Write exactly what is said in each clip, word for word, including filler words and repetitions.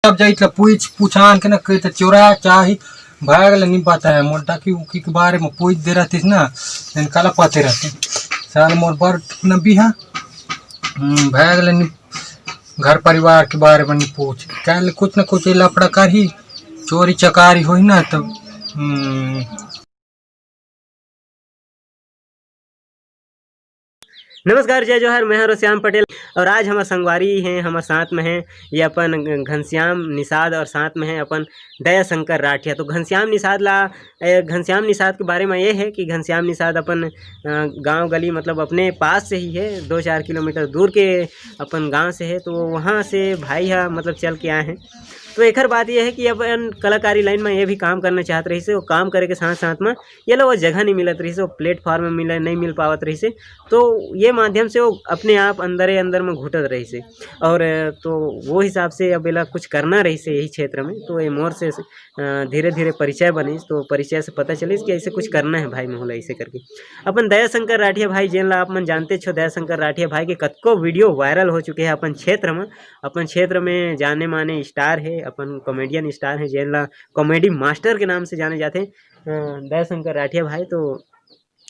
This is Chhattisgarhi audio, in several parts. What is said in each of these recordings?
अब जाई त पूछ, पूछान के ना, कही त चोरा चाही, भाग ले, नहीं बताया। मोर डाकी उकी के बारे में पूछ दे रहतीस ना, इनका ला पते रहते। साल मोर बर न बिहा, हम्म, भाग ले, नहीं, घर परिवार के बारे में नहीं पूछ। कल कुछ न कुछ ये लफड़ा करही, चोरी चकारी होही ना, तब, हम्म, नमस्कार, जय जोहार, मैं हरो श्याम पटेल और आज हमर संगवारी हैं, हमर साथ में हैं ये अपन घनश्याम निषाद और साथ में हैं अपन दया शंकर राठिया। तो घनश्याम निषाद ला, ए, घनश्याम निषाद के बारे में ये है कि घनश्याम निषाद अपन, अ, गांव गली, मतलब अपने पास से ही है, दो चार किलोमीटर दूर के अपन गांव से है। तो वहाँ से भाई हा मतलब चल के आए हैं। तो एकर बात ये है कि अपन कलाकारी लाइन में ये भी काम करना चाहत रहिस हे, वो काम करे के साथ साथ में ये ला वो जगह नहीं मिलत रहिस हे, वो प्लेटफॉर्म मिले, नहीं मिल पावत रहिस हे। तो ये माध्यम से वो अपने आप अंदरे अंदर में घुटत रहिस हे। और तो वो हिसाब से अब एला कुछ करना रहिस हे यही क्षेत्र में, तो ये मोर से, अ, धीरे धीरे परिचय बनिस, तो परिचय से पता चलिस कि ऐसे कुछ करना है भाई मोला, ऐसे करके। अपन दया शंकर राठिया भाई, जेन ला आप मन जानते छो, दया शंकर राठिया भाई के कतको वीडियो वायरल हो चुके हैं अपन क्षेत्र में। अपन क्षेत्र में जाने माने स्टार है, अपन कॉमेडियन स्टार है, जेन ला कॉमेडी मास्टर के नाम से जाने जाथे, अ, दया शंकर राठिया भाई। तो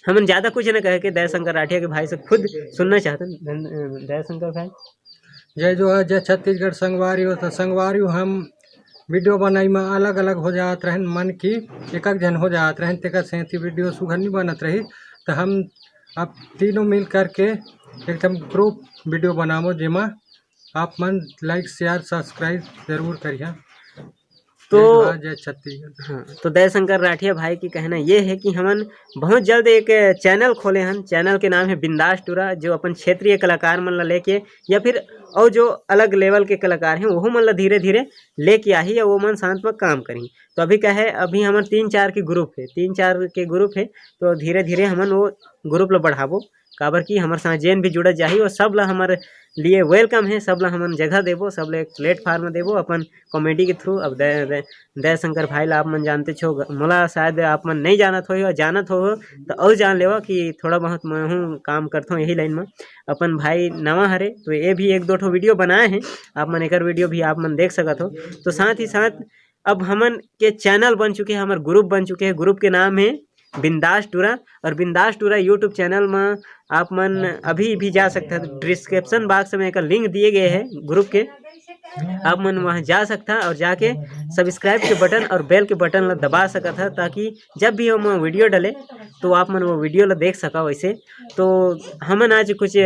हमन ज्यादा कुछ न कहे के दया शंकर राठिया के भाई से खुद सुनना चाहते हैं। धन-, अ, दया शंकर भाई। जय जोहार, जय छत्तीसगढ़ संगवारी हो। तो संगवारी हो, हम वीडियो बनाई में अलग अलग हो जात रहन, मन की एक एक जन हो जात रहन, तेकर सेंथी वीडियो सुघर नहीं बनत रही। तो हम अब तीनों मिल करके एकदम ग्रुप वीडियो बनाबो, जेमा आप मन लाइक, शेयर, सब्सक्राइब जरूर करिहा। तो जय जोहार, जय छत्तीसगढ़। हाँ, तो दया शंकर राठिया भाई की कहना ये है कि हमन बहुत जल्द एक चैनल खोले हन। चैनल के नाम है बिंदास टूरा, जो अपन क्षेत्रीय कलाकार मन ला लेके या फिर और जो अलग लेवल के कलाकार हैं, वहू मन ला धीरे धीरे लेके आही और वो मन साथ में काम करही। तो अभी का है, अभी हमर तीन चार के ग्रुप है, तीन चार के ग्रुप है, तो धीरे धीरे हमन वो ग्रुप ला बढ़ाबो। काबर कि हमर साथ जेन भी जुड़त जाही, वो सब ला हमर लिए वेलकम है, सब ला हमन जगह देबो, सब ला एक प्लेटफॉर्म देबो अपन कॉमेडी के थ्रू। अब दया, दया, दया शंकर भाई ला आप मन जानते छो, मोला शायद आप मन नहीं जानत हो, जानत हो तो और जान लेवा कि थोड़ा बहुत मैं हूँ काम करता हूँ यही लाइन में। अपन भाई नवा हरे, तो ये भी एक दो ठो वीडियो बनाए हैं, आप मन एकर वीडियो भी आप मन देख सकत हो। तो साथ ही साथ अब हमन के चैनल बन चुके हैं, हमर ग्रुप बन चुके हैं, ग्रुप के नाम है बिंदास टूरा। और बिंदास टूरा यूट्यूब चैनल में आप मन अभी भी जा सकते हैं, डिस्क्रिप्शन बॉक्स में एक लिंक दिए गए हैं ग्रुप के, आप मन वहाँ जा सकता और जाके सब्सक्राइब के बटन और बेल के बटन ला दबा सकत है, ताकि जब भी हम वीडियो डाले तो आप मन वो वीडियो ला देख सका। वैसे तो हमन आज कुछ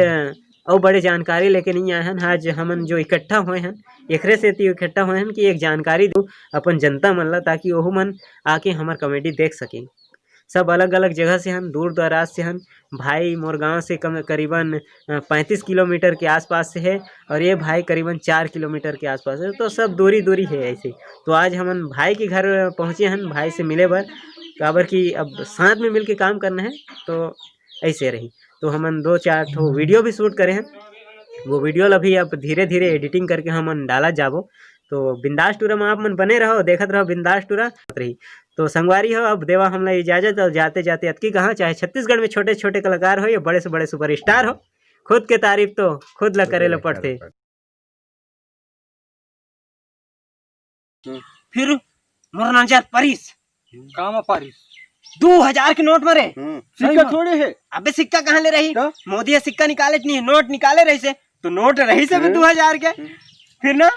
अउ बड़े जानकारी लेके नहीं आए हन, आज हमन जो इकट्ठा होए हन, एकरे सेती इकट्ठा होए हन कि एक जानकारी दू अपन जनता मन ला, ताकि ओहू मन आके हमर कॉमेडी देख सकें। सब अलग-अलग जगह से हन, दूर दराज से हन। भाई मोर गांव से कम, करीबन, अ, पैंतीस किलोमीटर के आसपास से है और ये भाई करीबन चार किलोमीटर के आसपास है, तो सब दूरी-दूरी है ऐसे। तो आज हमन भाई के घर पहुंचे हन, भाई से मिले बर, काबर कि अब साथ में मिलके काम करना है, तो ऐसे रही। तो हमन दो चार ठो वीडियो भी शूट करे हन, वो वीडियो ला भी अब धीरे-धीरे एडिटिंग करके हमन डाला जाबो। तो बिंदास टूरा में आप मन बने रहो, देखत रहो बिंदास टूरा रही। तो संगवारी हो, अब देवा हमला इजाजत और जाते-जाते अतकी कहा, चाहे छत्तीसगढ़ में छोटे-छोटे कलाकार हो या बड़े से बड़े सुपरस्टार हो, खुद के तारीफ तो खुद ला करे ला पड़थे। हम्म। फिर मोर नजर परिस। का म परिस? दू हजार के नोट म रे। हम्म। सही सिक्का म। थोड़े हे। अबे सिक्का कहाँ ले रही? तो? मोदी ह सिक्का निकाले नहीं, नोट निकाले रहिसे, तो नोट रहिसे भी हम्म। दू हजार के। हम्म। फिर ना